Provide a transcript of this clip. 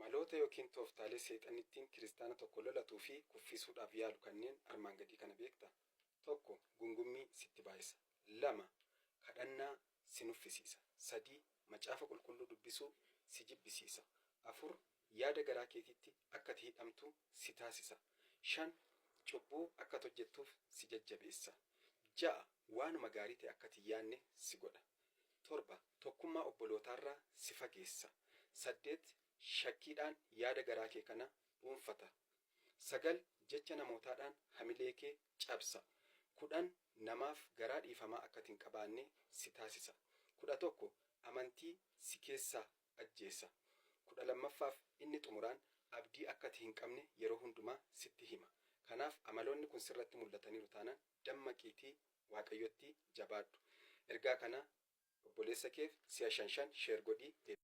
Maloota yookiin tooftaalee seexanni ittiin kiristaana tokko lolatuu fi kuffisuudhaaf yaalu kanneen armaan gadii kana beektaa? 1, Gungummii sitti baay'isa. 2, Kadhannaa si nuffisiisa. 3, Macaafa Qulqulluu dubbisuu si jibbisiisa. 4, Yaada garaa keetiitti akka ati hidhamtu si taasisa. 5, Cubbuu akka ati hojjettuuf si jajjabeessa. 6, Waanuma gaarii ta'e akka ati hin yaadne si godha. 7, Tokkummaa obbolootaarraa si fageessa. 8, Shakkiidhaan yaada garaa kee kana dhuunfata. 9, Jecha namootaadhaan hamilee kee cabsa. 10, Namaaf garaa dhiifamaa akka ati hin qabaanne si taasisa. 11, Amantii si keessaa ajjeesa. 12ffaaf inni xumuraan abdii akka ati hin qabne yeroo hundumaa sitti hima. Kanaaf amaloonni kun sirratti mul'ataniiru taanaan dammaqiitii Waaqayyotti jabaadhu. Ergaa kana obboleessa keef si'a shan shan share godhii.